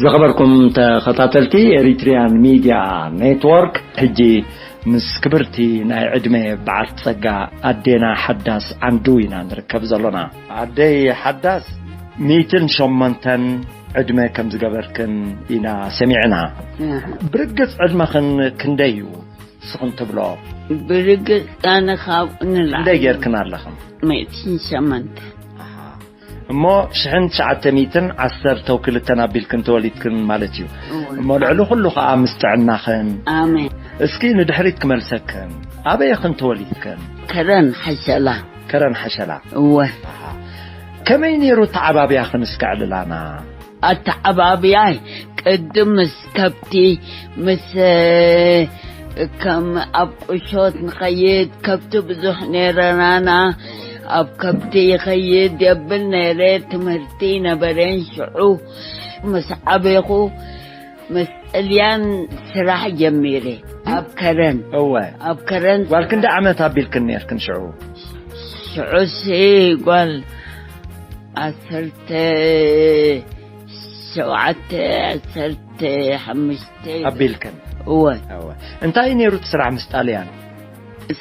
ዝኸበርኩም ተኸታተልቲ ኤሪትሪያን ሚድያ ኔትወርክ፣ ሕጂ ምስ ክብርቲ ናይ ዕድመ በዓልቲ ጸጋ ኣዴና ሓዳስ ዓንዱ ኢና ንርከብ ዘሎና። ኣደይ ሓዳስ፣ ሚእትን ሸሞንተን ዕድመ ከም ዝገበርክን ኢና ሰሚዕና። ኣህ። ብርግጽ ዕድመኽን ክንደይ እዩ? ንስኽን ትብሎ? ብርግጽ ኣነ ካብኡ ንላዕሊ። ክንደይ ጌርክን ኣለኽን? ሚእትን ሸሞንተ። ኣሃ። እሞ ሽሕን ትሽዓተ ሚእትን ዓሰርተው ክልተን ኣቢልክን ተወሊድክን ማለት እዩ። እወ። እሞ ልዕሊ ኩሉ ኸኣ ምስ ጥዕናኽን። ኣሜን። እስኪ ንድሕሪት ክመልሰክን። ኣበይ ኢኽን ተወሊድክን? ከረን ሓሸላ። ከረን ሓሸላ። እወ። ኣሃ። ከመይ ነይሩ ኣተዓባብያኽን እስከ ኣዕልላና? ኣተዓባብያይ ቅድም ምስ ከብቲ፣ ምስ፣ ከም ኣብ ቁሾት ንኸይድ፣ ከብቲ ብዙሕ ነይረናና። ኣብ ከብቲ ይኸይድ የብል ነይረ። ትምህርቲ ነበረን ሽዑ። ምስ ዓበኹ፣ ምስ ጥልያን ስራሕ ጀሚረ። ኣብ ከረን። እወ። ኣብ ከረን ጓል ክንዲ ዓመት ኣቢልክን ነርክን ሽዑ? ሽዑሲ ጓል ዓሰርተ ሸውዓተ፣ ዓሰርተ ሓሙሽተ። ኣቢልክን? እወ። እወ። እንታይ ነይሩ እቲ ስራሕ ምስ ጣልያን?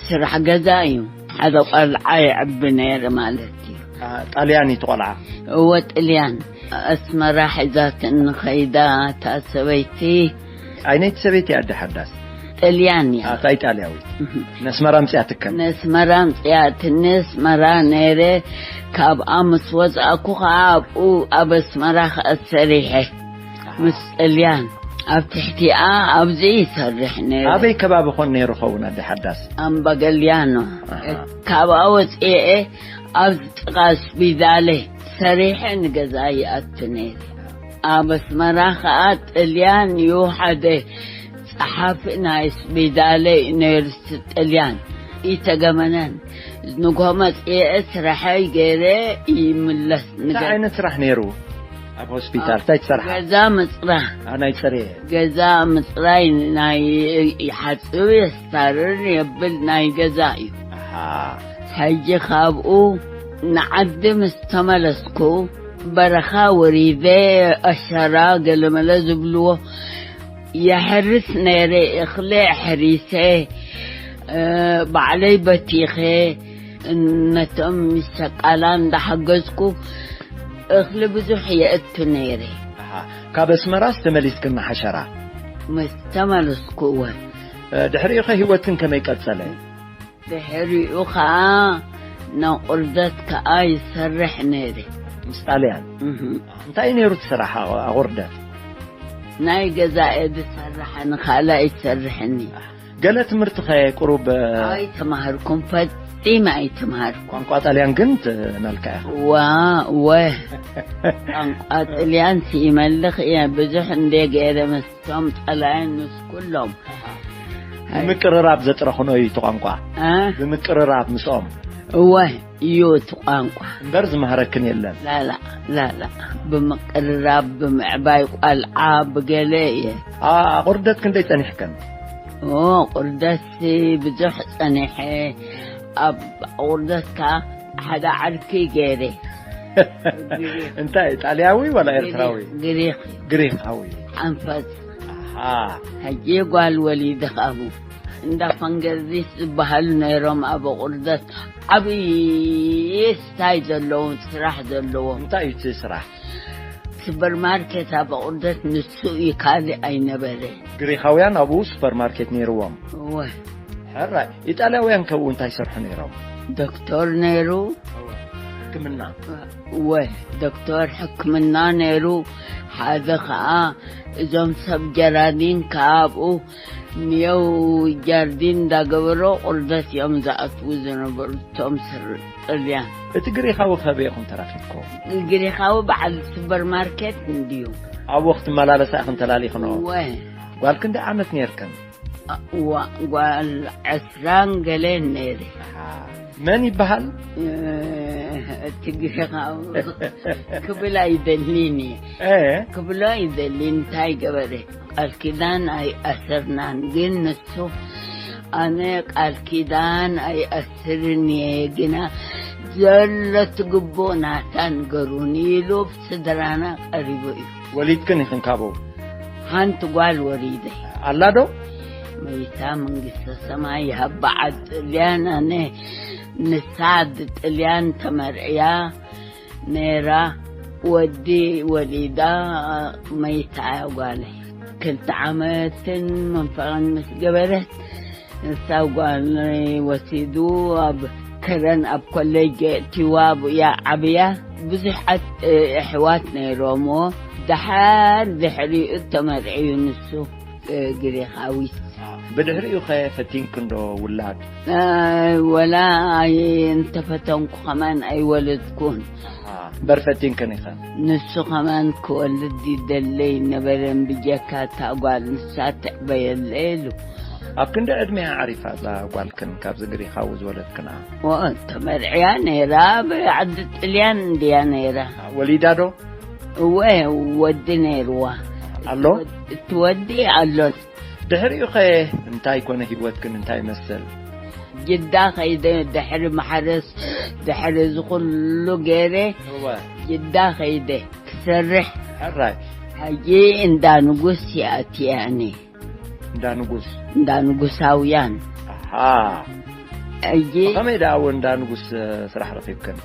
ስራሕ ገዛ እዩ። ሓደ ቆልዓ ይዕቢ ነይረ ማለት እዩ። አ፣ ጣልያን እዩ እቲ ቆልዓ? እወ፣ ጥልያን። ኣስመራ ሒዛትኒ ኸይዳ እታ ሰበይቲ። ኣይነይቲ ሰበይቲ ኣደ ሓዳስ? ጥልያን እያ። ኣታ ኢጣልያዊት? እህ። ነስመራ ኣምጽኣትክን? ነስመራ ኣምጽኣትኒ፣ ኣስመራ ነይረ። ካብኣ ምስ ወጻእኩ ኸኣ ኣብኡ ኣብ ኣስመራ ኸኣ ሰሪሐ። ኣሃ። ምስ ጥልያን ኣብ ትሕቲኣ ኣብዚ ይሰርሕ ነይረ። ኣበይ ከባቢ ኾን ነይሩ ኸውን ኣደ ሓዳስ? ኣምባገልያኖ። ኣሃ። ካብኣ ወጽኤ ኣብዚ ጥቓ ስፒዳለ ሰሪሐ ንገዛ ይኣቱ ነይረ። ኣብ ኣስመራ ኸኣ ጥልያን እዩ ሓደ ጸሓፊ ናይ ስፒዳለ ዩኒቨርሲቲ ጥልያን። ይተገመነን ንግሆ መጽኤ ስራሐይ ገይረ ይምለስ እንታይ ንገ- ዓይነት ስራሕ ነይሩ? ኣብ ሆስፒታል እንታይ ትሰርሓ? ገዛ ምጽራይ። ኣ፣ ናይ ጽሬት። ገዛ ምጽራይ ናይ ይሓጽብ የስታርር የብል ናይ ገዛ እዩ። ኣሃ። ሕጂ ካብኡ ንዓዲ ምስ ተመለስኩ በረኻ ወሪደ ኣሸራ ገለመለ ዝብልዎ የሕርስ ነይረ። እኽሊ ኣሕሪሰ፣ እ፣ ባዕለይ በቲኸ፣ ነቶም ሸቃላ እንዳሓገዝኩ እኽሊ ብዙሕ የእቱ ነይረ። ኣሃ፣ ካብ ኣስመራስ ተመሊስክን ንሓሸራ? ምስ ተመለስኩ እወ። እ፣ ድሕሪኡ ኸ ህይወትክን ከመይ ቀጸለ? ድሕሪኡ ኸኣ ንቑርደት ከኣ ይሰርሕ ነይረ። ምስ ጣልያን? እህ። እንታይ ነይሩ እቲ ስራሕ ኣቑ-፣ ኣቑርደት? ናይ ገዛ እየ ዝሰርሕ፣ ንኻልእ ኣይሰርሕን እየ። ገለ ትምህርትኸ ቁሩብ? ኣይተማሃርኩን፣ ፈጺመ ኣይተማሃርኩን። ቋንቋ ጣልያን ግን ትመልካ ኢኻ? ዋ፣ ወ-፣ ቋንቋ ጥልያን ስኢመልኽ እየ። ብዙሕ እንደ ገይረ ምስቶም ጣልያን ምስ ኩሎም። ብምቅርራብ ዘጥረኽኖ እዩ እቲ ቋንቋ? እ? ብምቅርራብ ምስኦም? እወ፣ እዩ እቲ ቋንቋ። እምበር ዝመሃረክን የለን? ላላ፣ ላላ። ብምቅርራብ፣ ብምዕባይ ቋልዓ፣ ብገለ እየ። ኣ-፣ ኣቑርደት ክንደይ ጸኒሕክን? ኦ፣ ቁርደት ብዙሕ ጸኒሐ። ኣብ ቁርደት ከኣ ሓደ ዓርኪ ገይረ። እንታይ፣ ጣልያዊ ዋላ ግሪኽ፣ ኤርትራዊ? ግሪኽ። ግሪኻዊ። ኣንፈት። ኣሃ። ሕጂ ጓል ወሊደ ካብኡ። እንዳ ፈንገርዲስ ዝበሃሉ ነይሮም ኣብ ቁርደት። ዓብዪ ስታይ ዘለዎም፣ ስራሕ ዘለዎም። እንታይ እዩ እቲ ስራሕ? ሱፐርማርኬት ኣብ ቁርደት ንሱ እዩ፣ ካልእ ኣይነበረ። ግሪኻውያን ኣብኡ ሱፐርማርኬት ነይርዎም? እወ። ሕራይ፣ ኢጣልያውያን ከብኡ እንታይ ይሰርሑ ነይሮም? ዶክተር ነይሩ። ሕክምና? እወ፣ ዶክተር ሕክምና ነይሩ። ሓደ ኸኣ እዞም ሰብ ጀራዲን ከኣ ኣብኡ ንየው ጃርዲን እንዳገበሮ ቁርደት እዮም ዝኣትዉ ዝነበሩ እቶም ስር-፣ ጥልያን። እቲ ግሪኻዊ ከበይ ኢኹም ተራኺብኩም? ግሪኻዊ በዓል ሱፐርማርኬት እንድዩ። ኣብኡ ክትመላለሳ ኢኽን ተላሊኽኖ? እወ። ጓል ክንደይ ዓመት ነይርክን? እዋ፣ ጓል ዕስራን ገለን ነይረ። ኣሃ። መን ይበሃል? እ፣ እቲ ግሪኻዊ ክብል ኣይደልን እየ። እ? ክብሎ ኣይደልን፣ እንታይ ገበረ? ቃል ኪዳን ኣይኣሰርናን፣ ግን ንሱ፣ "ኣነ ቃል ኪዳን ኣይኣስርን እየ፣ ግና ዘሎ ትግብኦ ናታ ንገሩኒ" ኢሉ ስድራና ቀሪቡ እዩ። ወሊድክን ኢኽን ካብኡ? ሓንቲ ጓል ወሊደ። ኣላ ዶ? መይታ መንግስተ ሰማይ ይሃባ። ዓዲ ጥልያን ኣነ፣ ንሳ ዓዲ ጥልያን ተመርዕያ ነይራ። ወዲ ወሊዳ መይታ እያ ጓለይ። ክልተ ዓመትን መንፈቕን ምስ ገበረት፣ ንሳ ጓለይ ወሲዱ ኣብ ከረን ኣብ ኮሌጅ የእትዋ፣ ኣብኡ እያ ዓብያ። ብዙሓት፣ እ፣ ኣሕዋት ነይሮምዎ። ደሓር ድሕሪኡ ተመርዕዩ ንሱ፣ እ፣ ግሪኻዊት። ብድሕሪኡ ኸ ፈቲንክን ዶ ውላድ? እ፣ ወላ ኣይ-፣ እንተፈተንኩ ከማን ኣይወለድኩን። ኣሃ፣ እምበር ፈቲንክን ኢኸን? ንሱ ከማን ክወልድ ይደለይ ነበረ፣ ብጀካ እታ ጓል ንሳ ትዕበየለ ኢሉ። ኣብ ክንዲ ዕድሜኣ ዓሪፋ እዛ ጓልክን ካብዚ ግሪኻዊ ዝወለድክንኣ? ኦ፣ ተመርዕያ ነይራ፣ ኣብ ዓዲ ጥልያን እንድያ ነይራ። ወሊዳ ዶ? እወ፣ ወዲ ነይርዋ። ኣሎ? እቲ ወዲ ኣሎ። ድሕሪኡ ኸ እንታይ ኮነ ህይወትክን እንታይ ይመስል? ጅዳ ኸይደ፣ ድሕሪ ማሕረስ፣ ድሕሪ እዚ ኩሉ ገይረ፣ እወ። ጅዳ ኸይደ ክሰርሕ። ሕራይ። ሕጂ እንዳ ንጉስ ይኣትያኒ። እንዳ ንጉስ? እንዳ ንጉሳውያን። ኣሃ። ሕጂ ብኸመይ ደኣ እውን እንዳ ንጉስ፣ እ፣ ስራሕ ረኺብክን?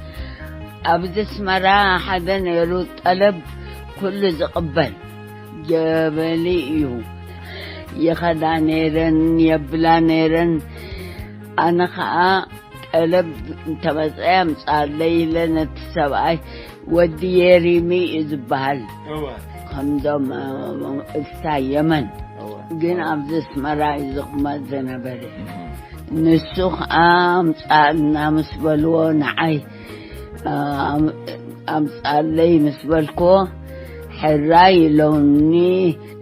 ኣብዚ ኣስመራ ሓደ ነይሩ ጠለብ ኩሉ ዝቕበል ጀበሊ እዩ። ይኸዳ ነይረን፣ የብላ ነይረን። ኣነ ኸኣ ጠለብ እንተመጸ ኣምጻለይ ኢለ ነቲ ሰብኣይ፣ ወዲ የሪሚ እዩ ዝበሃል። እወ። ከምዞም፣ እ፣ እስታ የመን። እወ። ግን ኣብዚ ኣስመራ እዩ ዝቕመጥ ዝነበረ። እም። ንሱ ኸኣ ኣምጻልና ምስ በልዎ ንዓይ፣ እ፣ ኣም-፣ ኣምጻለይ ምስ በልክዎ፣ ሕራይ ኢሎምኒ፣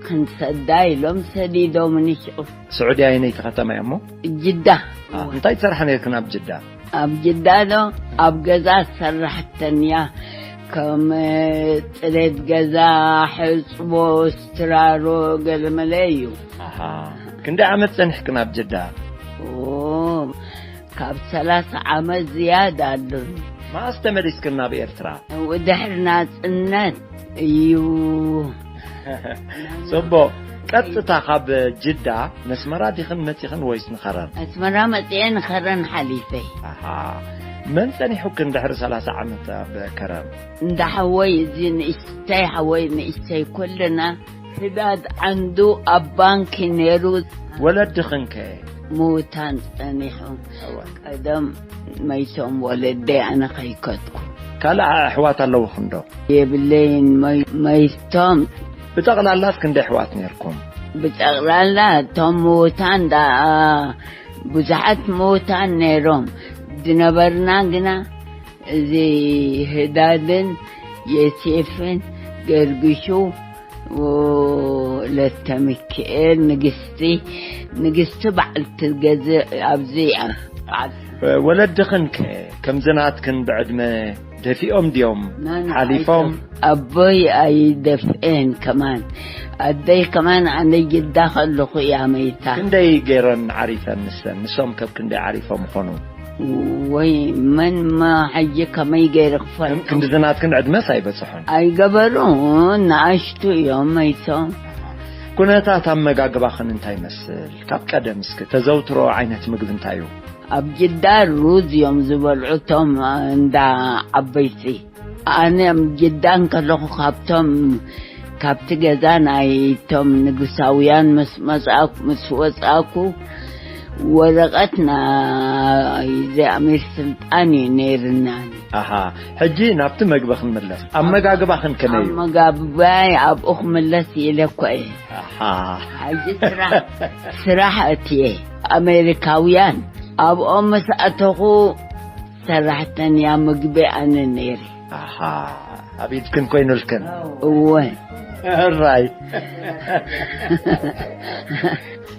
ክንሰዳ ኢሎም ሰዲዶምኒ ሽዑ። ስዑዲ ኣየነይቲ ከተማ እያ እሞ? ጅዳ። አ፣ እንታይ ትሰርሓ ነርክን ኣብ ጅዳ? ኣብ ጅዳ ዶ? ኣብ ገዛ ሰራሕተኛ፣ ከም ጽሬት ገዛ፣ ሕጽቦ፣ ስትራሮ፣ ገለመለ እዩ። ኣሃ። ክንደይ ዓመት ጸኒሕክን ኣብ ጅዳ? ኦ፣ ካብ ሰላሳ ዓመት ዝያዳ ኣሎኒ። መኣስ ተመሊስክን ናብ ኤርትራ? ድሕሪ ናጽነት እዩ። ጽቡቕ። ቀጥታ ካብ ጅዳ ነስመራ ዲኽን መጺኽን ወይስ ንኸረን? ኣስመራ መጺኤ ንኸረን ሓሊፈ። ኣሃ። መን ጸኒሑክን ድሕሪ ሰላሳ ዓመት ኣብ ከረን? እንዳ ሓወይ፣ እዚ ንእሽተይ ሓወይ፣ ንእሽተይ፣ ኩልና ህዳድ ዓንዱ ኣብ ባንኪ ነይሩ። ወለድኽን ከ? ምውታን ጸኒሑ። እወ። ቀደም መይቶም ወለደይ ኣነ ከይከድኩ። ካልእ ኣሕዋት ኣለውኽን ዶ? የብለይን፣ መይ-፣ መይቶም። ብጠቕላላስ ክንደይ ኣሕዋት ነይርኩም? ብጠቕላላ እቶም ምውታን ደኣ ብዙሓት ምውታን ነይሮም። ዝነበርና ግና እዚ ህዳድን የሴፍን ገርግሹ፣ ወለተ ሚካኤል፣ ንግስቲ፣ ንግስቲ በዓልቲ ገዝእ ኣብዚ እያ። ወለድኽን ከ ከምዚ ናትክን ብዕድመ ደፊኦም ድዮም ናና ሓሊፎም? ኣይደፍ-፣ ኣቦይ ኣይደፍኤን ከማን። ኣደይ ከማን ኣነ ጅዳ ከለኹ እያ መይታ። ክንደይ ገይረን ዓሪፈን ንሰን? ንሶም ከብ ክንደይ ዓሪፎም ይኾኑ? ወይ መን ማ ሕጂ ከመይ ገይረ ክፈልጦም? ክንዲ ዝናትክን ዕድመስ ኣይበጽሑን። ኣይገበሩን፣ ንኣሽቱ እዮም መይቶም። ኩነታት ኣመጋግባኽን እንታይ ይመስል? ካብ ቀደም እስኪ ተዘውትሮ ዓይነት ምግቢ እንታይ እዩ? ኣብ ጅዳ ሩዝ እዮም ዝበልዑ እቶም እንዳ ዓበይቲ። ኣነ ኣብ ጅዳ እንከለኹ ካብቶም፣ ካብቲ ገዛ ናይቶም ንጉሳውያን ምስ መጻእኩ፣ ምስ ወጻእኩ፣ ወረቐት ናይ እዚ ኣሚር ስልጣን እዩ ነይርና። ኣሃ፣ ሕጂ ናብቲ መግቢ ክንምለስ። ኣመጋግባኽን ከመይ እዩ? ኣመጋግባይ ኣብኡ ክምለስ ኢለ እኮ እየ። ኣሃ። ሕጂ ስራሕ፣ ስራሕ እትየ። ኣሜሪካውያን ኣብኦም ምስ ኣተኹ ሰራሕተኛ ምግቢ ኣነ ነይረ። ኣሃ፣ ኣብ ኢድክን ኮይኑልክን? እወ። ሕራይ።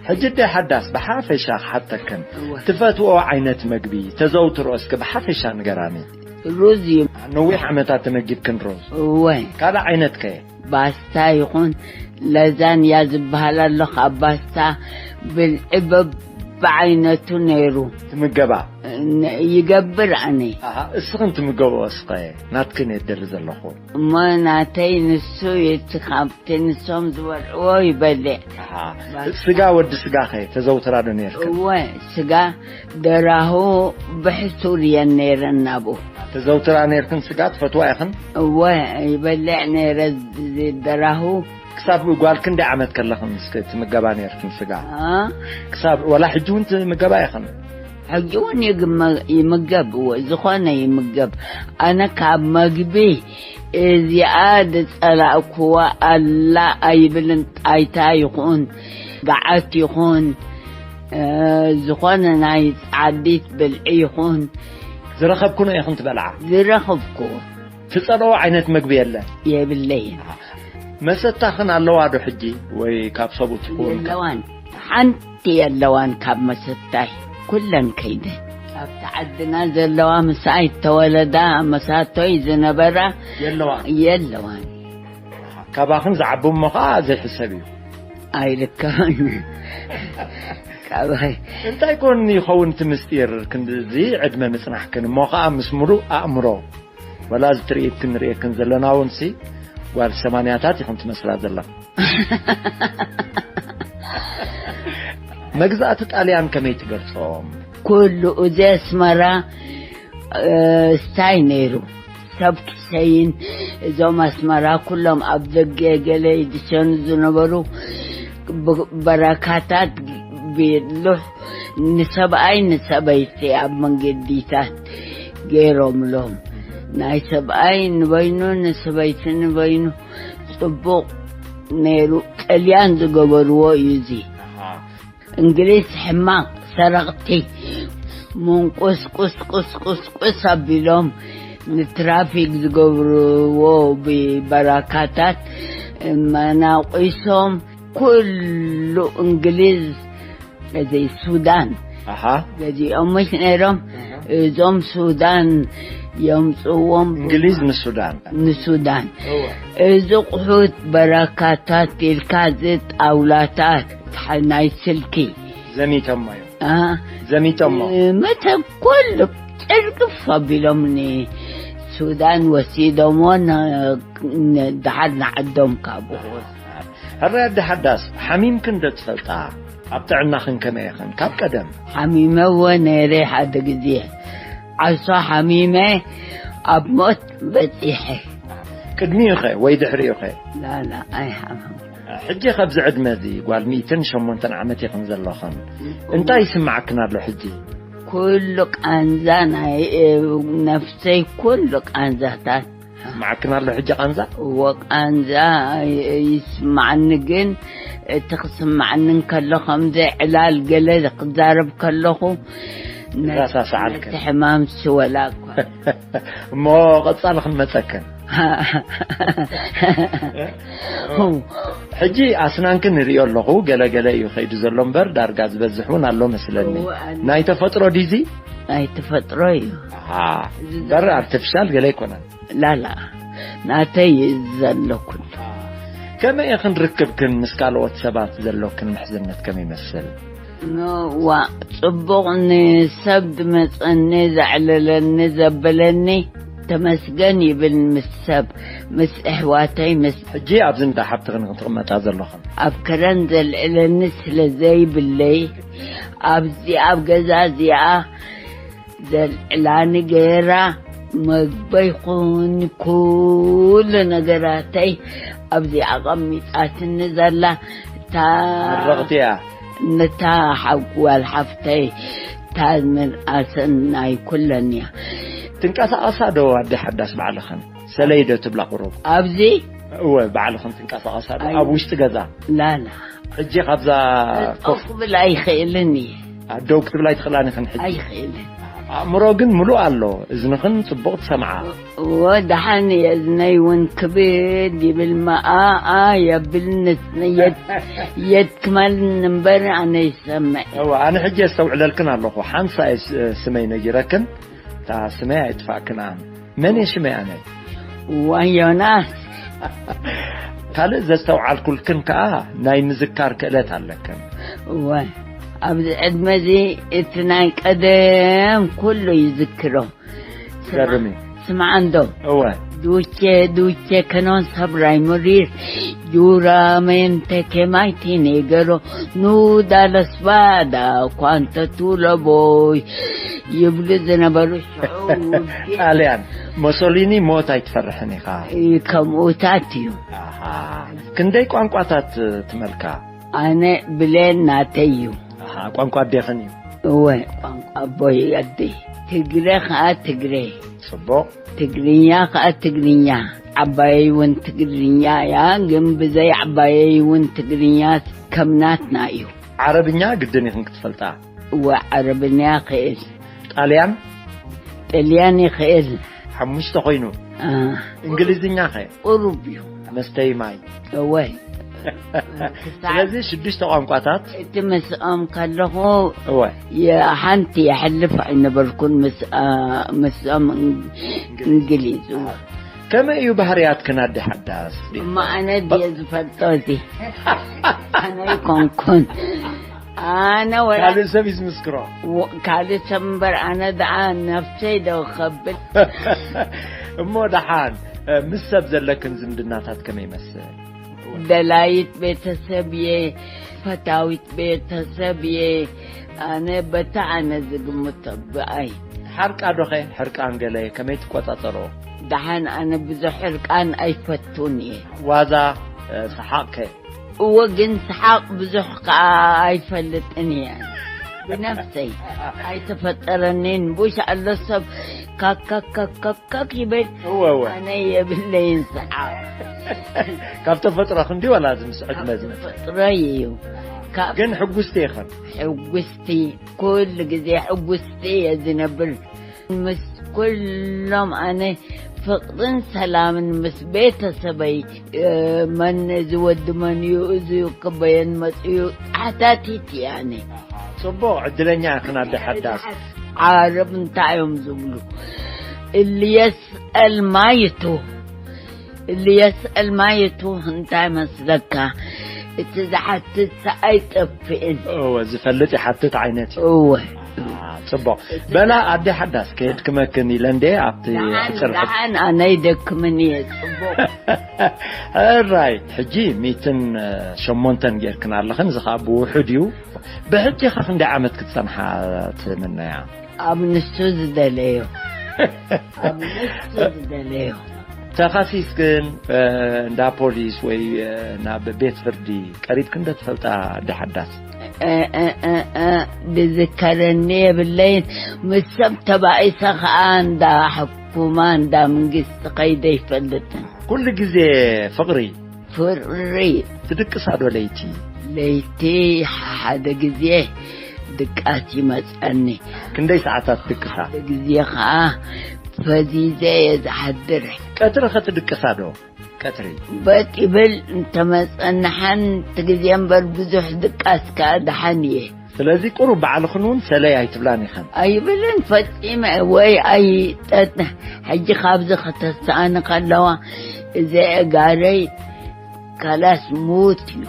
ሕጂ ኣደ ሓዳስ ብሓፈሻ ክሓተክን፣ እወ። ትፈትዎ ዓይነት መግቢ፣ ተዘውትሮ እስኪ ብሓፈሻ ንገራኒ። ሩዝ እዩ። ነዊሕ ዓመታት ተመጊብክን ሩዝ? እወ። ካልእ ዓይነት ከ? ባስታ ይኹን ላዛንያ ዝበሃል ኣሎ፣ ካብ ባስታ ብልዒ በብ-፣ ብዓይነቱ ነይሩ። ትምገባ? ን- ይገብር ኣነ። ኣሃ፣ እስኽን ትምገቦ እስኸ? ናትክን እየ ደሊ ዘለኹ። እሞ ናተይ ንሱ እቲ ካብቲ ንሶም ዝበልዕዎ ይበልዕ። ኣሃ፣ ስጋ፣ ወዲ ስጋ ኸ ተዘውትራ ዶ ነርክን? እወ፣ ስጋ ደራሁ ብሕሱር እየን ነይረን ናብኡ። ተዘውትራ ነርክን ስጋ ትፈትዋ ኢኽን? እወ፣ ይበልዕ ነይረ ደራሁ። ክሳብ ጓል ክንደይ ዓመት ከለኽን እስከ ትምገባ ነርክን ስጋ? አ? ክሳብ ወላ ሕጂ እውን ትምገባ ኢኽን? ሕጂ እውን ይግመ- ይምገብ፣ እወ፣ ዝኾነ ይምገብ። ኣነ ካብ መግቢ እዚኣ ዝጸላእኩዋ ኣላ ኣይብልን። ጣይታ ይኹን፣ ገዓት ይኹን፣ እ፣ ዝኾነ ናይ ጻዲት ብልዒ ይኹን። ዝረኸብክኖ ኢኽን ትበልዓ? ዝረኸብኩ ትጸልኦ ዓይነት መግቢ የለን? የብለይን። መሰታኽን ኣለዋ ዶ ሕጂ? ወይ ካብ ሰብኡት ትኸውን? የለዋን፣ ሓንቲ የለዋን ካብ መሰታይ። ኩለን ከይደ ኣብቲ ዓድና ዘለዋ፣ ምሳይ ተወለዳ፣ መሳቶይ ዝነበራ የለዋን? የለዋን። ካባኽን ዝዓቢ እሞ ኸዓ ዘይሕሰብ እዩ። ኣይርከብን። ካባይ እንታይ ኮን ይኸውን እቲ ምስጢር ክንድዚ ዕድመ ምጽናሕክን? እሞ ኸዓ ምስ ሙሉእ ኣእምሮ፣ ወላ እዚ ትርኢት ክንርእየክን ዘለና እውን ሲ ጓል ሰማንያታት ኢኹም ትመስላ ዘለኹ። መግዛእቲ ጣልያን ከመይ ትገልጾም? ኩሉ እዚ ኣስመራ፣ እ፣ ስታይ ነይሩ። ሰብ ክሰይን፣ እዞም ኣስመራ ኩሎም ኣብ ደገ ገለ ይድሸኑ ዝነበሩ ብ- በረካታት ቢሉሕ ንሰብኣይ ንሰበይቲ ኣብ መንገዲታት ገይሮምሎም። ናይ ሰብኣይ ንበይኑ፣ ንሰበይቲ ንበይኑ ጽቡቕ ነይሩ። ጠልያን ዝገበርዎ እዩ እዚ። እንግሊዝ ሕማቕ ሰረቕቲ፣ ምንቁስ ቁስ ቁስ ቁስ ቁስ ኣቢሎም ንትራፊክ ዝገብርዎ ብበራካታት መናቂሶም። ኩሉ እንግሊዝ፣ እዚ ሱዳን ኣሃ። ገዚኦም ምሽ ነይሮም። እዞም ሱዳን የምፅዎም። እንግሊዝ ንሱዳን። ንሱዳን። እዚ ቁሑት በረካታት ኢልካ፣ እዚ ጣውላታት ናይ ስልኪ ዘሚቶሞ እዮም። አ? ዘሚቶሞ። መተ ኩሉ ጭርግፍ ኣቢሎም ንሱዳን ወሲዶሞ ን- ን- ድሓር ንዓዶም ካብኡ። ሕረ ኣዲ ሓዳስ፣ ሓሚምክን ዶ ትፈልጣ? ኣብ ጥዕናኽን ከመይ ኢኽን? ካብ ቀደም ሓሚመ እወ ነይረ። ሓደ ግዜ ዓሶ ሓሚመ ኣብ ሞት በፂሐ። ቅድሚኡ ኸ ወይ ድሕሪኡ ኸ? ላላ ኣይሓመም። ሕጂ ኸብዚ ዕድመ እዚ ጓል ሚእትን ሸሞንተን ዓመት ኢኽን ዘለኽን፣ እንታይ ይስማዓክን ኣሎ ሕጂ? ኩሉ ቃንዛ ናይ ነፍሰይ፣ ኩሉ ቃንዛታት ይስማዓክን ኣሎ ሕጂ ቃንዛ? እወ ቃንዛ ይስማዓኒ። ግን እቲ ክስማዓኒ እንከሎ ከምዚ ዕላል ገለ ክዛረብ ከለኹ ይረሳሳዓልክን። ነቲ ሕማም ስወላ እኳ እሞ ቀጻሊ ክንመጸክን። ሕጂ ኣስናንክን ንሪኦ ኣለኹ፣ ገለ ገለ እዩ ከይዱ ዘሎ እምበር ዳርጋ ዝበዝሕ እውን ኣሎ መስለኒ። እወ፣ ኣሎ። ናይ ተፈጥሮ ዲዚ? ናይ ተፈጥሮ እዩ። ኣሃ፣ እምበር ኣርቲፊሻል ገለ ኣይኮነን። ላላ ናተይ እዩ ዘሎ ኩሉ። ከመይ ኢኽን ርክብክን ምስ ካልኦት ሰባት ዘሎክን ምሕዝነት ከመይ ይመስል? ዋ ጽቡቕ፣ ንሰብ ዝመጸኒ ዘዕለለኒ ዘበለኒ ተመስገን ይብል። ምስ ሰብ፣ ምስ ኣሕዋተይ፣ ምስ ሕጂ ኣብዚ እንዳ ሓብትኽን ክትቕመጣ ዘለኽን? ኣብ ከረን ዘልዕለኒ ስለ ዘይብለይ፣ ኣብዚ ኣብ ገዛ እዚኣ ዘልዕላኒ ገይራ፣ መግበይ ኩን ኩሉ ነገራተይ ኣብዚኣ ኣቐሚጣትኒ ዘላ እታ ምርቕቲ እያ። ነታ ሓጓል ሓፍተይ እታ ምንኣሰን ናይ ኩለን እያ። ትንቀሳቐሳ ዶ ኣደ ሓዳስ ባዕልኽን? ሰለይ ዶ ትብላ ቁሩብ? ኣብዚ እወ፣ ባዕልኽን ትንቀሳቐሳ ዶ? ኣይ- ኣብ ውሽጢ ገዛ? ላላ ሕጂ ካብዛ ኮፍ ጠው ክብል ኣይኽእልን እየ። ደው ክትብላ ኣይትኽእላን ኢኽን ሕጂ? ኣይኽእልን። ኣእምሮ ግን ምሉእ ኣሎ። እዝንኽን ጽቡቕ ትሰምዓ። እወ ደሓን እየ። እዝነይ እውን ክብድ ይብል፣ መኣኣ የብል፣ ንስ- የት- የት ክመልን እምበር ኣነ ይሰምዕ። እወ፣ ኣነ ሕጂ የስተውዕለልክን ኣለኹ። ሓንሳ እየ ስ- ስመይ ነጊረክን፣ እታ ስመይ ኣይጥፋእክን ኣነ። መን እየ ሽመይ ኣነ? እዋ ዮናስ። ካልእ ዘስተውዓልኩልክን ከኣ ናይ ምዝካር ክእለት ኣለክን። እወ ኣብዚ ዕድመ እዚ እቲ ናይ ቀደም ኩሉ ይዝክሮ። ዝገርም እዩ። ስምዓ እንዶ። እወ። ዱቼ፣ ዱቼ፣ ከኖን ሰብራይ ሙሪር፣ ጁራ ሜንተ ኬማይቲ ኔገሮ፣ ኑዳ ለስባዳ፣ ኳንተ ቱለቦይ ይብሉ ዝነበሩ ሽዑ ውግእ። ጣልያን፣ ሞሶሊኒ ሞት ኣይትፈርሕን ኢኻ። ከምኡታት እዩ። ኣሃ። ክንደይ ቋንቋታት ትመልካ? ኣነ ብሌን ናተይ እዩ። ኣሃ፣ ቋንቋ ኣዴኽን እዩ? እወ፣ ቋንቋ ኣቦይ ኣደይ። ትግረ ኸኣ ትግረ። ጽቡቕ። ትግርኛ ኸኣ ትግርኛ። ዓባየይ እውን ትግርኛ እያ፣ ግን ብዘይ ዓባየይ እውን ትግርኛ ከም ናትና እዩ። ዓረብኛ ግድን ኢኽን ክትፈልጣ? እወ፣ ዓረብኛ ይኽእል። ጣልያን? ጥልያን ይኽእል። ሓሙሽተ ኮይኑ። አ። እንግሊዝኛ ኸ? ቁሩብ እዩ። መስተይ ማይ። እወ። ስለዚ ሽዱሽተ ቋንቋታት። እቲ ምስኦም ከለኹ እወ። የ-፣ ሓንቲ የሕልፍ ኣይነበርኩን ምስ-፣ አ፣ ምስኦም እን-፣ እንግሊዝ። እወ። ከመይ እዩ ባህርያትክን ኣደ ሓዳስ? እሞ ኣነ ድየ ዝፈልጦ እዚ? ኣነ ኣይኮንኩን። ኣነ ወላ ካልእ ሰብ እዩ ዝምስክሮ። ወ-፣ ካልእ ሰብ እምበር ኣነ ደኣ ነፍሰይ ዶ ከብል? እሞ ደሓን፣ እ፣ ምስ ሰብ ዘለክን ዝምድናታት ከመይ ይመስል? ደላይት ቤተሰብ እየ፣ ፈታዊት ቤተሰብ እየ። ኣነ በታ ኣነ ዝግምቶ ብኣይ። ሓርቃ ዶኸ? ሕርቃን ገለ ከመይ ትቆጻጸሮ? ደሓን ኣነ ብዙሕ ሕርቃን ኣይፈቱን እየ። ዋዛ፣ እ፣ ሰሓቕ ከ? እወ፣ ግን ሰሓቕ ብዙሕ ከኣ ኣይፈልጥን እየ። ብነፍሰይ ኣይተፈጠረኒን። ቡሽ ኣሎ ሰብ ካክ ካክ ካክ ካክ ካክ ይብል። እወ፣ እወ። ኣነ የብለይን ሰሓቕ። ካብ ተፈጥሮ ክንዲ ዋላ እዚ ምስ ዕድመ ዝመጽእ? ተፈጥሮይ እዩ። ካብ ግን ሕጉስቲ ኢኽን? ሕጉስቲ፣ ኩሉ ግዜ ሕጉስቲ እየ ዝነብር። ምስ ኩሎም ኣነ ፍቕርን ሰላምን ምስ ቤተሰበይ፣ እ፣ መን እዚ ወዲ መን እዩ፣ እዚ ክበየን መጽኡ፣ ሓታቲት እየ ኣነ። ጽቡቕ፣ ዕድለኛ ኢኽን ኣደ ሓዳስ። ዓረብ እንታይ እዮም ዝብሉ? እልየስ ኣልማይቱ፣ እልየስ ኣልማይቱ እንታይ መስለካ? እቲ ዝሓትት ኣይጠፍእን። እወ፣ ዝፈልጥ ይሓትት ዓይነት እዩ። እወ። አ፣ ጽቡቕ። በላ ኣደ ሓዳስ ከየድክመክን ኢለ እንዴ ኣብቲ ደሓን፣ ኣሕጽር ሕድ- ደሓን ኣነ ይደክምን እየ። ጽቡቕ። ሕራይ፣ ሕጂ ሚእትን ሸሞንተን ጌርክን ኣለኽን፣ እዚ ኸኣ ብውሑድ እዩ። ብሕጂ ኸ ክንደይ ዓመት ክትጸንሓ ትምነያ? ኣብ ንሱ ዝደለዮ። ኣብ ንሱ ዝደለዮ። ተኸሲስክን፣ እ፣ እንዳ ፖሊስ ወይ፣ እ፣ ናብ ቤት ፍርዲ ቀሪብክን ዶ ትፈልጣ ኣደ ሓዳስ? እ፣ እ፣ እ፣ እ፣ ዝዝከረኒ የብለይን። ምስ ሰብ ተባኢሰ ኸኣ እንዳ ሕኩማ፣ እንዳ መንግስቲ ኸይደ ይፈልጥን። ኩሉ ግዜ ፍቕሪ? ፍቕሪ። ትድቅሳ ዶ ለይቲ? ለይቲ ሓደ ግዜ ድቃስ ይመጸኒ። ክንደይ ሰዓታት ትድቅሳ? ሓደ ግዜ ኸኣ ፈዚዘ እየ ዝሓድር። ቀትሪ ኸ ትድቅሳ ዶ? ቀትሪ? በጥ ይብል እንተመጸኒ ሓንቲ ግዜ እምበር ብዙሕ ድቃስ ከኣ ደሓን እየ። ስለዚ ቁሩብ ባዕልኽን እውን ሰለይ ኣይትብላን ኢኽን? ኣይብልን ፈጺመ ወይ ኣይጠጥ-፣ ሕጂ ካብዚ ከተስኣኒ ከለዋ እዚ ኣእጋረይ ካላስ ሙት እዩ።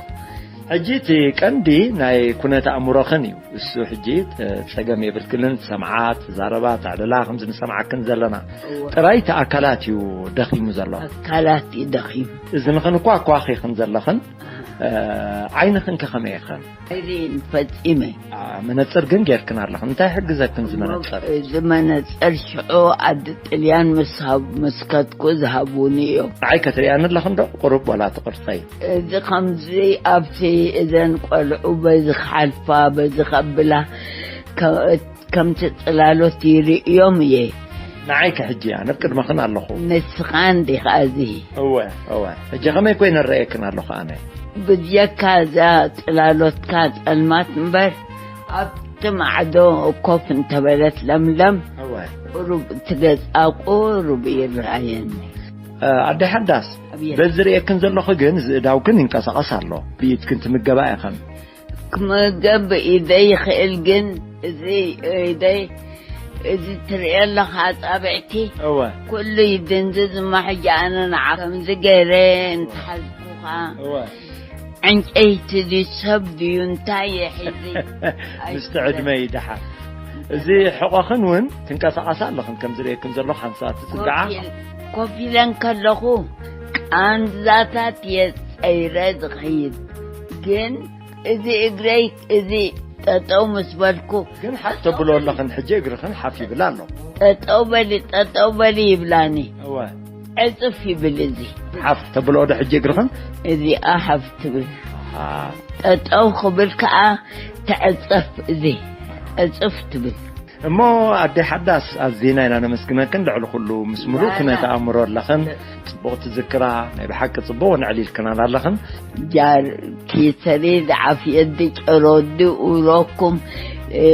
ሕጂ እቲ ቀንዲ ናይ ኩነት ኣእምሮኽን እዩ። እሱ ሕጂ፣ እ፣ ጸገም የብልክንን፣ ትሰምዓ፣ ትዛረባ፣ ተዕልላ ከምዚ ንሰምዓክን ዘለና። እወ። ጥራይ እቲ ኣካላት እዩ ደኺሙ ዘሎ። ኣካላት እዩ ደኺሙ። እዝንኽን እኳ ኣኳኺኽን ዘለኽን፣ እ፣ ዓይንኽን ከ ከመይ ኢኽን? ኣይርእን ፈጺመ። ኣ፣ መነጽር ግን ጌርክን ኣለኽን። እንታይ ይሕግዘክን እዚ መነጽር? እዚ መነጽር ሽዑ ዓዲ ጥልያን ምስ ሃብ-፣ ምስ ከድኩ ዝሃቡኒ እዮም። ንዓይ ከትርእያኒ ኣለኽን ዶ? ቁሩብ ዋላ እቲ ቅርጸይ? እዚ ከምዚ ኣብቲ እዘን ቆልዑ በዚ ክሓልፋ፣ በዚ ከብላ፣ ከ-፣ ከምቲ ጽላሎት ይርእዮም እየ። ንዓይ ከ ሕጂ ኣነ ኣብ ቅድመኽን ኣለኹ። ንስኻ እንዲኻ እዚ። እወ፣ እወ። ሕጂ ከመይ ኮይነ እረኣየክን ኣለኹ ኣነ? ብጀካ እዛ ጽላሎትካ ጸልማት እምበር፣ ኣብቲ ማዕዶ ኮፍ እንተበለት ለምለም፣ እወ። ቁሩብ እቲ ገጻ ቁሩብ ይረኣየኒ። እ፣ ኣደ ሓዳስ፣ ኣብየት። በዚ ርእየክን ዘለኹ ግን ዝእዳውክን ይንቀሳቐስ ኣሎ። ብኢድክን ትምገባ ኢኽን። ክምገብ ኢደይ ይኽእል፣ ግን እዚ ኢደይ፣ እዚ ትርእዮ ኣለኻ ኣጻብዕቲ? እወ። ኩሉ ይድንዝዝ እሞ ሕጂ ኣነ ንዓ ከምዚ ገይረ እንተሓዝኩኻ እወ። ዕንጨይቲ ድዩ ሰብ ድዩ እንታይ እየ ሒዘ? ምስቲ ዕድመ እዩ ደሓር። እዚ ሕቖኽን እውን ትንቀሳቐሳ ኣለኽን፣ ከም ዝርእየክን ዘለኹ ሓንሳብ ትጽግዓ። ኮፍ ኢል-፣ ኮፍ ኢለ እንከለኹ ቃንዛታት እየ ጸይረ ዝኸይድ። ግን እዚ እግረይ፣ እዚ ጠጠው ምስ በልኩ፣ ግን ሓፍ ተብሎ ኣለኽን፣ ሕጂ እግርኽን ሓፍ ይብል ኣሎ። ጠጠው በሊ፣ ጠጠው በሊ ይብላኒ። እወ። ዕጽፍ ይብል እዚ። ሓፍ ተብሎ ዶ ሕጂ እግርኽን? እዚኣ ሓፍ ትብል። ኣሃ። ጠጠው ክብል ከኣ ትዕጸፍ፣ እዚ ዕጽፍ ትብል። እሞ ኣደይ ሓዳስ፣ ኣዚና ኢና ነመስግነክን። ልዕሊ ኩሉ ምስ ምሉእ ባና። ክነተ ኣእምሮ ኣለኽን። ጽቡቕ ትዝክራ፣ ናይ ብሓቂ ጽቡቕ ነዕሊልክናን ኣለኽን። ጃር ኪሰሪ ዝዓፍየት ጨሮዲ ኡሮኩም፣ እ፣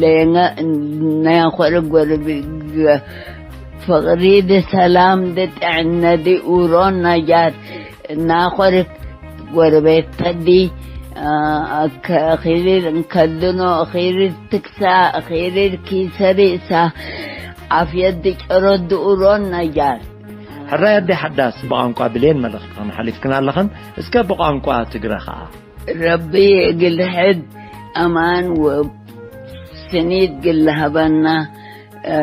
ሌንገ፣ ናኾረ ጎረቢ፣ ፍቕሪ ድሰላም ድጥዕነ ድኡሮ ነጃር ናኾርክ ጎረቤት ተዲ፣ አ፣ ከ-፣ ኺሪር እንከድኖ፣ ኺሪር ትክሳ፣ ኺሪር ኪሰሪ እሳ፣ ዓፍየት ድጨሮ ድኡሮን ነጃር። ሕራይ ኣደይ ሓዳስ፣ ብቋንቋ ብሌን መልእኽትኽን ሓሊፍክን ኣለኽን። እስከ ብቋንቋ ትግረ ኸኣ። ረቢ እግል ሕድ ኣማን ወስኒት ግል ሃበና። እ፣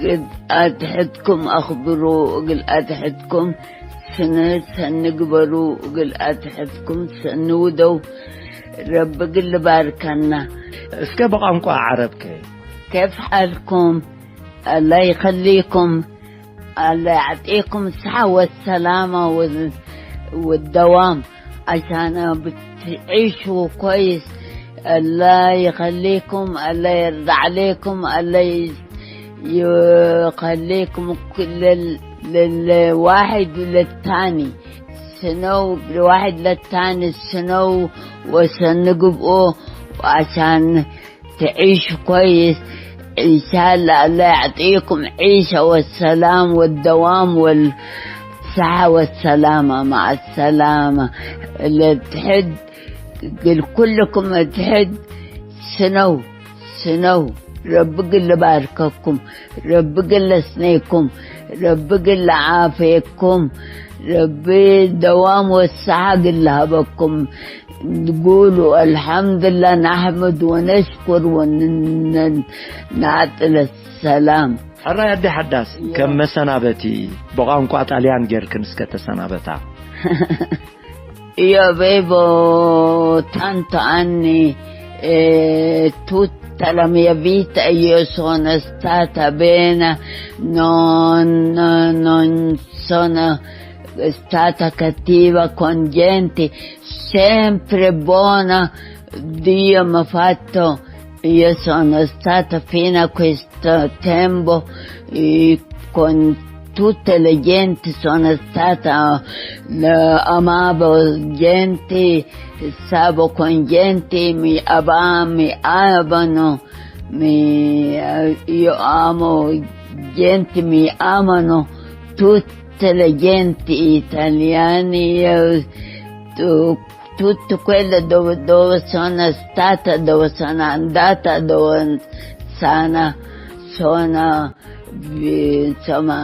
ግል ኣትሕትኩም ኣኽብሩ፣ እግል ኣትሕትኩም ስነ ሰኒ ግበሩ፣ እግል ኣትሕትኩም ሰኒ ውደው። ረቢ ግል ባርከና። እስከ ብቋንቋ ዓረብ ከ? كيف حالكم؟ الله يخليكم، الله يعطيكم الصحة والسلامة وال-، والدوام، عشان بتعيشوا كويس. الله يخليكم، الله يرضى عليكم، الله ي-، يخليكم كل ال-، للواحد وللتاني. سنو الواحد للتاني، سنو وسنقبقوا عشان تعيش كويس. إن شاء الله، الله يعطيكم عيشة والسلام والدوام والصحة والسلامة. مع السلامة. اللي تحد، قل كلكم تحد، سنو، سنو. رب قل بارككم، رب قل سنيكم، رب قل عافيكم، رب دوام والصحة قل هبكم. نقول الحمد لله، نحمد ونشكر ون-، نعطي السلام. ሕራይ ኣደይ ሓዳስ፣ ከም መሰናበቲ ብቋንቋ ጣልያን ጌርክን እስከ ተሰናበታ። Io avevo tanto anni, eh, tutta la mia vita io sono stata bene, non, non sono stata cattiva con gente, sempre buona. Dio mi ha fatto, io sono stata fino a questo tempo, eh, con tutte le gente sono stata, eh, amavo gente, stavo con gente, mi ama-, mi amavano, mi, eh, io amo gente, mi amano tutte le gente italiane, io, tu-, tutto quello dove, dove sono stata, dove sono andata, dove sana, sono, insomma.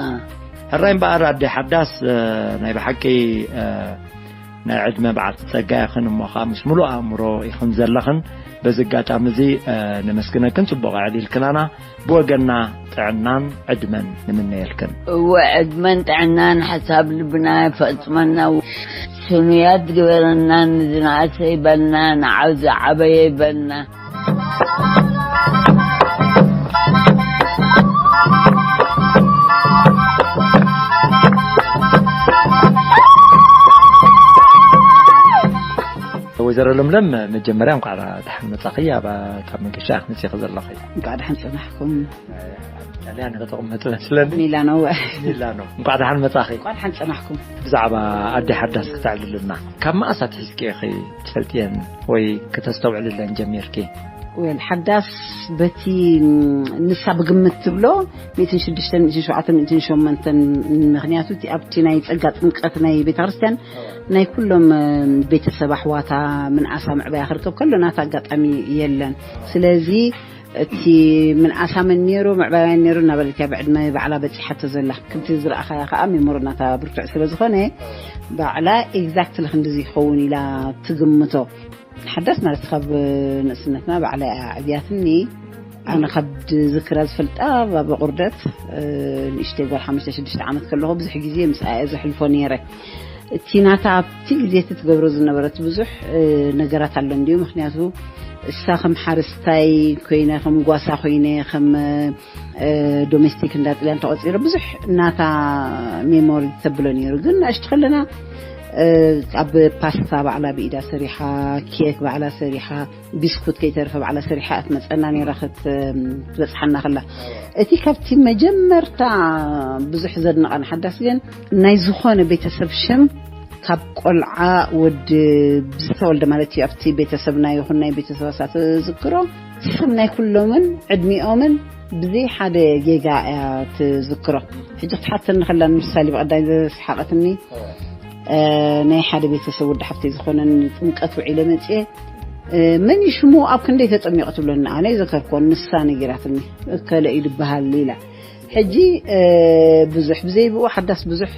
ሕራይ እምበኣር ኣደ ሓዳስ፣ እ፣ ናይ ብሓቂ፣ እ፣ ናይ ዕድመ በዓልቲ ጸጋ ኢኽን፣ እሞ ኸኣ ምስ ምሉእ ኣእምሮ ኢኽን ዘለኽን። በዚ ኣጋጣሚ እዚ፣ እ፣ ነመስግነክን፣ ጽቡቕ ኣዕሊልክናና። ብወገንና ጥዕናን ዕድመን ንምነየልክን። እወ፣ ዕድመን ጥዕናን ሓሳብ ልብና ይፈጽመና። ስኑያት ግበረና፣ ንዝነኣሰ ይበልና፣ ንዓብ ዝዓበየ ይበልና። ወይዘሮ ለምለም፣ መጀመርያ እንኳዕ ደሓን መጻኺ። ኣብ፣ ካብ መገሻ ኢኺ መጺኺ ዘለኺ። እንኳዕ ደሓን ጸናሕኩም። ኣብ ኢጣልያ ንኽትቕመጥ መስለኒ። ሚላኖ። ሚላኖ። እንኳዕ ደሓን መጻኺ። እንኳዕ ደሓን ጸናሕኩም። ብዛዕባ ኣደ ሓዳስ ክተዕልልና፣ ካብ መኣስ ኣትሒዝኪ ኢኺ ትፈልጥየን ወይ ክተስተውዕልለን ጀሚርኪ? ወል ሓዳስ በቲ ንሳ ብግምት ትብሎ ሚእትን ሽዱሽተን፣ ሚእትን ሸውዓተን፣ ሚእትን ሸሞንተን። ምክንያቱ እቲ ኣብቲ ናይ ጸጋ ጥምቀት ናይ ቤተ ክርስቲያን ናይ ኩሎም ቤተሰብ ኣሕዋታ ምንኣሳ ምዕባያ ክርከብ ከሎ ናታ ኣጋጣሚ የለን። ስለዚ እቲ ምንኣሳ መን ነይሩ፣ ምዕባያ መን ነይሩ እናበለት እያ ብዕድመ ባዕላ በጺሓቶ ዘላ። ከምቲ ዝረኣኻያ ከዓ ሜሞሪ ናታ ብርቱዕ ስለ ዝኾነ ባዕላ ኤግዛክትሊ ክንድዚ ይኸውን ኢላ ትግምቶ። ሓዳስ ማለት ካብ ንእስነትና ባዕላ እያ ዕብያትኒ። ኣነ ካብ ዝክራ ዝፈልጣ ባባ ቁርደት ንእሽተይ ጓል ሓሙሽተ ሽዱሽተ ዓመት ከለኹ ብዙሕ ግዜ ምስ ኣየ ዘሕልፎ ነይረ። እቲ ናታ ኣብቲ ግዜ እቲ ትገብሮ ዝነበረት ብዙሕ ነገራት ኣሎ እንድዩ። ምክንያቱ እሳ ከም ሓረስታይ ኮይነ፣ ከም ጓሳ ኮይነ፣ ከም ዶሜስቲክ እንዳ ጥልያን ተቆፂረ ብዙሕ ናታ ሜሞሪ ተብሎ ነይሩ። ግን ንእሽቲ ከለና ኣብ ፓስታ ባዕላ ብኢዳ ሰሪሓ፣ ኬክ ባዕላ ሰሪሓ፣ ቢስኩት ከይተርፈ ባዕላ ሰሪሓ እትመፀና ነይራ ክትበፅሓና ከላ። እቲ ካብቲ መጀመርታ ብዙሕ ዘድንቐን ሓዳስ ግን ናይ ዝኾነ ቤተሰብ ሽም ካብ ቆልዓ ወዲ ብዝተወልደ ማለት እዩ ኣብቲ ቤተሰብና ይኹን ናይ ቤተሰብ ኣሳ ትዝክሮ ስም ናይ ኩሎምን ዕድሚኦምን ብዘይ ሓደ ጌጋ እያ ትዝክሮ። ሕጂ ክትሓተኒ ከላ ንምሳሌ ብቐዳይ ዘስሓቐትኒ ናይ ሓደ ቤተሰብ ወዲ ሓፍተይ ዝኾነን ጥምቀት ውዒለ መፅየ መን ሽሙ ኣብ ክንደይ ተጠሚቑ ትብለኒ ኣነ ይዘከርኮ ንሳ ነጊራትኒ እከለ እዩ ዝበሃል ኢላ። ሕጂ ብዙሕ ብዘይብኡ ሓዳስ ብዙሕ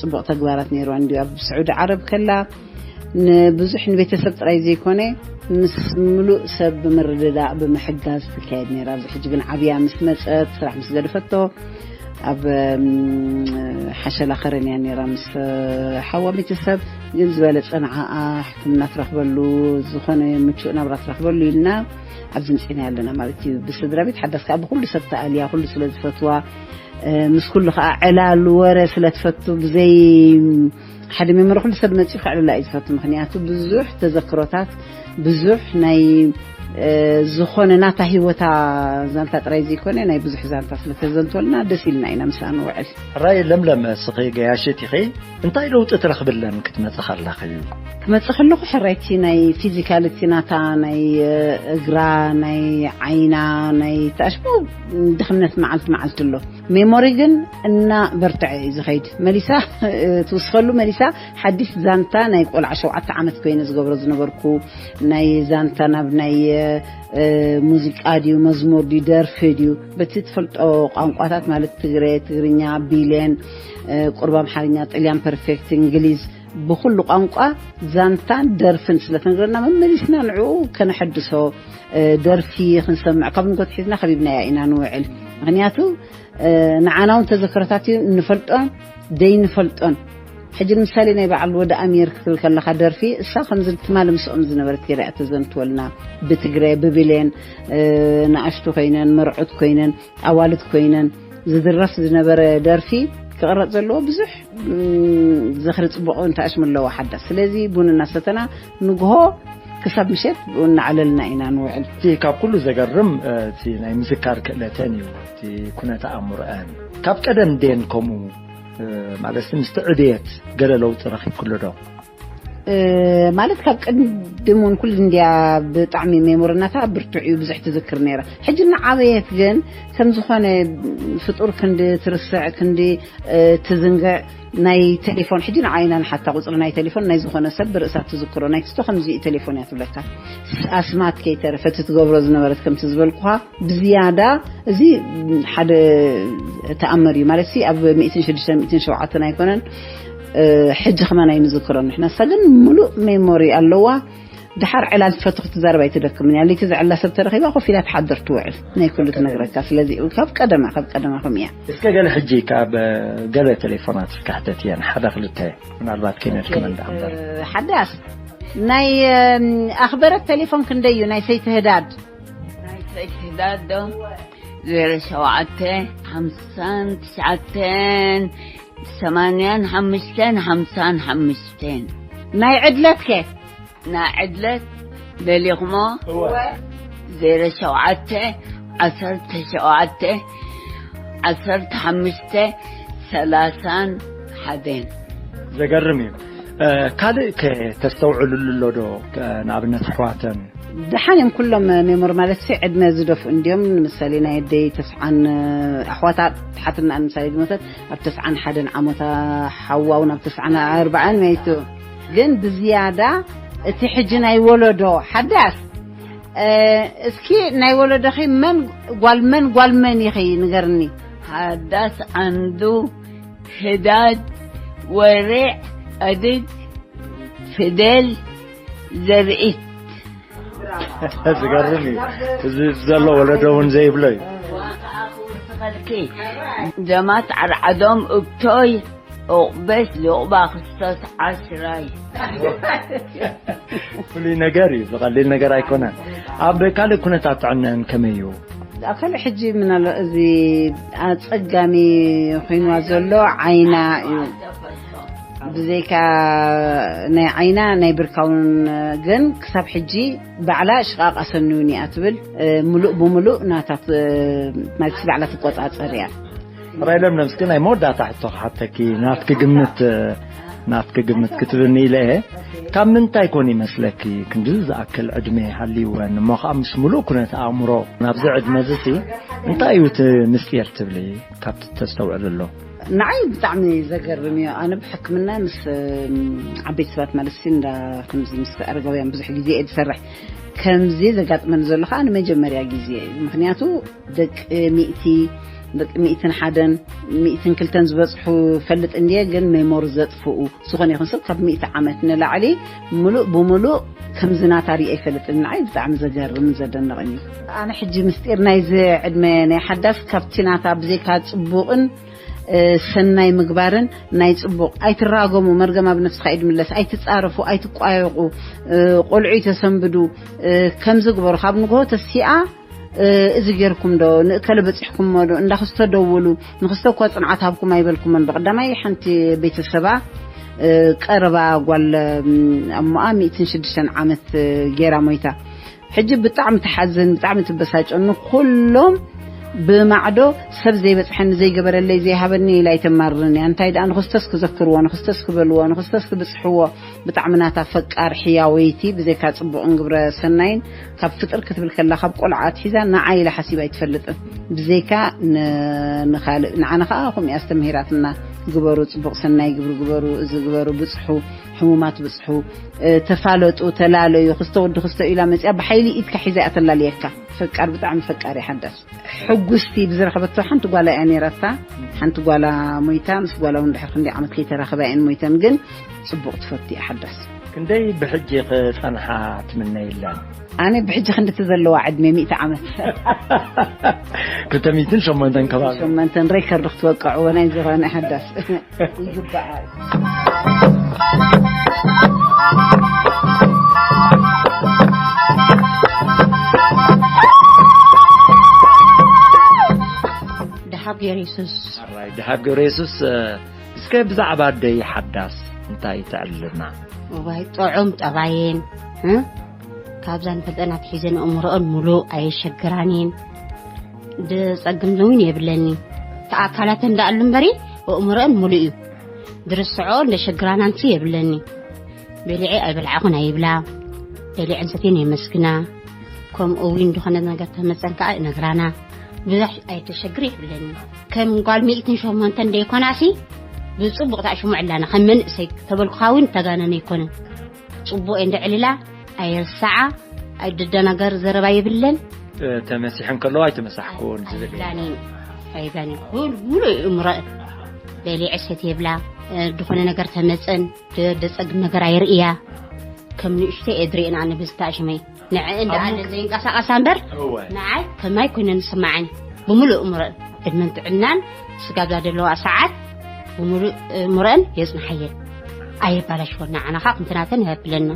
ፅቡቕ ተግባራት ነይርዋ እንዲ ኣብ ስዑዲ ዓረብ ከላ ንብዙሕ ንቤተሰብ ጥራይ ዘይኮነ ምስ ምሉእ ሰብ ብምርድዳእ ብምሕጋዝ ትካየድ ነይራ። ኣብዚ ሕጂ ግን ዓብያ ምስ መፀት ስራሕ ምስ ገደፈቶ ኣብ ሓሸላ ከረን እያ ነይራ ምስ ሓዋ ቤተሰብ ግን ዝበለፀ ንዓኣ ሕክምና ትረክበሉ ዝኾነ ምቹእ ናብራ ትረክበሉ ኢልና ኣብዚ ምፅና ኣለና ማለት እዩ። ብስድራ ቤት ሓዳስ ከዓ ብኩሉ ሰብ ተኣልያ ኩሉ ስለ ዝፈትዋ ምስ ኩሉ ከዓ ዕላል ወረ ስለ ትፈቱ ብዘይ ሓደ ሜሞሪ ኩሉ ሰብ መፅኡ ከዕልላ እዩ ዝፈቱ። ምክንያቱ ብዙሕ ተዘክሮታት ብዙሕ ናይ ዝኾነ ናታ ህይወታ ዛንታ ጥራይ ዘይኮነ ናይ ብዙሕ ዛንታ ስለተዘንተልና ደስ ኢልና ኢና ምስኣ ንውዕል። ሕራይ ለምለም፣ እስኺ ገያሽት ኢኺ፣ እንታይ ለውጢ ትረኽብለን ክትመጽእ ከለኺ? ክመጽእ ከለኹ ሕራይቲ ናይ ፊዚካል እቲ ናታ ናይ እግራ ናይ ዓይና ናይ ተኣሽሙ ድኽነት መዓልቲ መዓልቲ ኣሎ። ሜሞሪ ግን እና በርትዐ እዩ ዝኸይድ። መሊሳ ትውስኸሉ መሊሳ ሓዲስ ዛንታ ናይ ቆልዓ ሸውዓተ ዓመት ኮይነ ዝገብሮ ዝነበርኩ ናይ ዛንታ ናብ ናይ ሙዚቃ ድዩ መዝሙር ድዩ ደርፊ ድዩ በቲ ትፈልጦ ቋንቋታት ማለት ትግረ ትግርኛ ቢሌን ቁርብ ኣምሓርኛ ጥልያን ፐርፌክት እንግሊዝ ብኩሉ ቋንቋ ዛንታን ደርፍን ስለተንግረና መመሊስና ንዕኡ ከነሐድሶ ደርፊ ክንሰምዕ ካብ ንጎት ሒዝና ከቢብናያ ኢና ንውዕል። ምክንያቱ ንዓና እውን ተዘክሮታት እዩ እንፈልጦን ደይንፈልጦን። ሕጂ ንምሳሌ ናይ በዓል ወደ ኣሚር ክትብል ከለካ ደርፊ እሳ ከምዚ ትማሊ ምስኦም ዝነበረት ገይራ እያ ተዘንትወልና። ብትግረ ብብሌን ንኣሽቱ ኮይነን መርዑት ኮይነን ኣዋልድ ኮይነን ዝድረፍ ዝነበረ ደርፊ ክቕረፅ ዘለዎ ብዙሕ ዝኽሪ ፅቡቕ እንተኣሽሙ ኣለዎ ሓዳስ። ስለዚ ቡን እናሰተና ንግሆ ክሳብ ምሸት እናዕለልና ኢና ንውዕል። እቲ ካብ ኩሉ ዘገርም እቲ ናይ ምዝካር ክእለተን እዩ። እቲ ኩነተ ኣእምሮአን ካብ ቀደም ደን ከምኡ ማለት ምስቲ ዕብየት ገለ ለውጢ ረኺብክሉ ዶ? ማለት ካብ ቅድም እውን ኩሉ እንድያ ብጣዕሚ ሜሞሪ ናታ ብርቱዕ እዩ ብዙሕ ትዝክር ነይራ። ሕጂ እናዓበየት ግን ከም ዝኾነ ፍጡር ክንዲ ትርስዕ ክንዲ ትዝንግዕ ናይ ቴሌፎን ሕጂ ንዓይና ንሓታ ቁፅሪ ናይ ቴሌፎን ናይ ዝኾነ ሰብ ብርእሳ ትዝክሮ ናይ ክስቶ ከምዚ እዩ ቴሌፎን እያ ትብለካ። ኣስማት ከይተረፈ እቲ ትገብሮ ዝነበረት ከምቲ ዝበልኩኻ ብዝያዳ እዚ ሓደ ተኣምር እዩ ማለት ሲ ኣብ ሚእትን ሽዱሽተ ሚእትን ሸውዓተን ኣይኮነን። ሕጂ ከማን ኣይንዝክሮ ንሕና እሳ ግን ምሉእ ሜሞሪ ኣለዋ። ድሓር ዕላል ትፈቱ ክትዛረብ ኣይትደክምን እያ። ለይቲ ዝዕላ ሰብ ተረኺባ ኮፍ ኢላ ትሓድር ትውዕል ናይ ኩሉ ትነግረካ። ስለዚ ካብ ቀደማ ካብ ቀደማ ከም እያ። እስከ ገለ ሕጂ ካብ ገለ ቴሌፎናት እስከ ሕተት እየን ሓደ ክልተ ምናልባት ከይነድክመን ደኣ እምበር። ሓዳስ ናይ ኣኽበረት ቴሌፎን ክንደይ እዩ ናይ ሰይቲ ህዳድ? ናይ ሰይቲ ህዳድ ዶ ዜሮ ሸውዓተ ሓምሳን ትሽዓተን ሰማንያን ሓምሽተን ሓምሳን ሓምሽተን። ናይ ዕድለትከ? ናይ ዕድለት ደሊኹሞ ዜሮ ሸውዓተ ዓሰርተ ሸውዓተ ዓሰርተ ሓምሽተ ሰላሳን ሓደን። ዘገርም እዩ። ካልእ ከ ተስተውዕልሉ ኣሎ ዶ? ንኣብነት ኣሕዋተን? ደሓን እዮም ኩሎም። ሜሞር ማለት ሲ ዕድመ ዝደፍኡ እንዲዮም። ንምሳሌ ናይ ኣደይ ተስዓን ኣሕዋታ ተሓትና ንምሳሌ ዝሞተት ኣብ ተስዓን ሓደን ዓመታ፣ ሓዋውን ኣብ ተስዓን ኣርባዓን መይቱ። ግን ብዝያዳ እቲ ሕጂ ናይ ወለዶ ሓዳስ እስኪ ናይ ወለዶኺ መን ጓል መን ጓል መን ኢኺ ንገርኒ። ሓዳስ ዓንዱ፣ ህዳድ፣ ወሬዕ፣ ኣድግ፣ ፍደል፣ ዘርኢት። ዝገርም እዩ። እዚ ዘሎ ወለዶ እውን ዘይብሎ እዩ። ዋቃ ክውስኸልኪ ጀማት ዓርዓዶም እብቶይ ኦቕበስ ሎቕባ ክስተስ ዓስራይ። ፍሉይ ነገር እዩ፣ ብቐሊል ነገር ኣይኮነን። ኣብ ካልእ ኩነታት ጥዕነን ከመይ እዩ? ኣብ ካልእ ሕጂ ምናልባት እዚ ኣጸጋሚ ኮይንዋ ዘሎ ዓይና እዩ። ብዘይካ ናይ ዓይና ናይ ብርካውን ግን ክሳብ ሕጂ ባዕላ ሽቓቕ ኣሰንዩኒ እያ ትብል። ምሉእ ብምሉእ ናታት ማለት ባዕላ ትቆጻጸር እያ። ራይለም ነምስኪ ናይ መወዳእታ ሕቶ ክሓተኪ ናትኪ ግምት ናትኪ ግምት ክትብኒ ኢለ እየ። ካብ ምንታይ ኮን ይመስለኪ ክንዲ ዝኣክል ዕድመ ሃልይወን እሞ ከዓ ምስ ምሉእ ኩነት ኣእምሮ ናብዚ ዕድመ ዝሲ እንታይ እዩ እቲ ምስጢር ትብሊ? ካብቲ ተስተውዕልሎ ንዓይ ብጣዕሚ ዘገርም እዩ። ኣነ ብሕክምና ምስ ዓበይቲ ሰባት ማለት ሲ እንዳ ከምዚ ምስ ኣረጋውያን ብዙሕ ግዜ እየ ዝሰርሕ። ከምዚ ዘጋጥመኒ ዘሎ ከዓ ንመጀመርያ ግዜ እዩ። ምክንያቱ ደቂ ሚእቲ ደቂ ሚእትን ሓደን ሚእትን ክልተን ዝበፅሑ ፈልጥ እንድየ፣ ግን ሜሞሪ ዘጥፍኡ ዝኾነ ይኹን ሰብ ካብ ሚእቲ ዓመት ንላዕሊ ምሉእ ብምሉእ ከምዚ ናታ ሪኦ ይፈልጥን። ንዓይ ብጣዕሚ ዘገርምን ዘደንቕን እዩ። ኣነ ሕጂ ምስጢር ናይዚ ዕድመ ናይ ሓዳስ ካብቲ ናታ ብዘይካ ፅቡቕን ሰናይ ምግባርን ናይ ፅቡቕ ኣይትራገሙ፣ መርገም ኣብ ነፍስኻ እዩ ድምለስ፣ ኣይትፃረፉ፣ ኣይትቋየቑ፣ ቆልዑ ይተሰንብዱ፣ ከምዚ ግበሩ፣ ካብ ንግሆ ተሲኣ እዚ ጌርኩም ዶ ንእከለ በፂሕኩሞ ዶ እንዳኽስቶ ደውሉ። ንኽስቶ እኳ ፅንዓት ሃብኩም ኣይበልኩሞን። ብቐዳማይ ሓንቲ ቤተሰባ ቀረባ ጓል ኣሞኣ ሚእትን ሽዱሽተን ዓመት ገይራ ሞይታ። ሕጂ ብጣዕሚ ትሓዝን ብጣዕሚ ትበሳጨ። ንኩሎም ብማዕዶ ሰብ ዘይበፅሐኒ ዘይገበረለይ ዘይሃበኒ ኢላ ኣይተማርርን እያ። እንታይ ደኣ ንኽስቶስ ክዘክርዎ፣ ንኽስቶስ ክበልዎ፣ ንኽስቶስ ክብፅሕዎ። ብጣዕሚ ናታ ፈቃር ሕያወይቲ ብዘይካ ፅቡቕን ግብረ ሰናይን ካብ ፍጥር ክትብል ከላ ካብ ቆልዓ ኣትሒዛ ንዓይ ኢላ ሓሲባ ኣይትፈልጥን። ብዘይካ ንኻልእ ንዓና ከዓ ከምኡ ኣስተምሂራትና። ግበሩ፣ ፅቡቕ ሰናይ ግብሪ ግበሩ፣ እዚ ግበሩ፣ ብፅሑ፣ ሕሙማት ብፅሑ፣ ተፋለጡ፣ ተላለዩ። ክስተ ወዲ ክስተ ኢላ መፅያ ብሓይሊ ኢድካ ሒዛ እያ ተላልየካ። ፈቃር ብጣዕሚ ፈቃር እያ ሓዳስ። ሕጉስቲ ብዝረኸበቶ ሓንቲ ጓላ እያ ነይራታ። ሓንቲ ጓላ ሞይታ ምስ ጓላ እውን ድሕር ክንደይ ዓመት ከይተራኸባ እየን ሞይተን። ግን ፅቡቕ ትፈቱ እያ ሓዳስ። ክንደይ ብሕጂ ክፀንሓ ትምነይለን? ኣነ ብሕጂ ክንድቲ ዘለዋ ዕድሜ ሚእቲ ዓመት። ክልተ ሚእትን ሸሞንተን ከባቢ። ሸሞንተን ሬከርድ ክትወቅዕዎ ናይ ዝኾነ ሓዳስ ይግባኣ እዩ። ደሃብ ገይሩ የሱስ። ኣራይ ደሃብ ገብረ የሱስ። እስከ ብዛዕባ ኣደይ ሓዳስ እንታይ ተዕልልና? እዋይ ጥዑም ጠባየን ካብዛ ንፈልጠን ኣትሒዘን ኣእምሮኦን ሙሉእ ኣየሸግራንን። ድጸግም እውን የብለኒ። ተኣካላተን እንዳኣሉ እምበሪ ኣእምሮኦን ሙሉእ እዩ። ድርስዖ እንደሸግራናንሲ የብለኒ። በሊዐ ኣይበልዓኹን ኣይብላ። በሊዐን ሰትየን የመስግና። ከምኡ እውን ዝኾነ ነገር ተመፀን ከዓ ይነግራና። ብዙሕ ኣይተሸግር የብለኒ። ከም ጓል ሚእትን ሸሞንተን ደይኮናሲ ብፅቡቕ ተኣሽሙ ዕላና ከም መንእሰይ ተበልኩኻ እውን ተጋነነ ኣይኮነን። ፅቡቕ እንድዕልላ ኣይርሳዓ ኣይድደናገር ዘረባ የብለን። ተመሲሐን ከለዋ ኣይተመሳሕክዎን ዝብል እዩ። ኣይብላኒ ኣይብላኒ ኩሉ ሙሉ እምረእ በሊዐ ሰት የብላ። ዝኾነ ነገር ተመፀን ደፀግም ነገር ኣይርእያ። ከም ንእሽተይ እየ ድሪእን ኣነ ብዝተኣሽመይ ንዕእን ደኣ ዘይንቀሳቐሳ እምበር እወ። ንዓይ ከማይ ኮይነን ዝስማዓኒ ብምሉእ እምረን ዕድመን ጥዕናን ስጋብዛ ዘለዋ ሰዓት ብምሉእ እምረን የጽንሓየን። ኣየባላሽወና ዓናኻ ክንትናተን የብለና።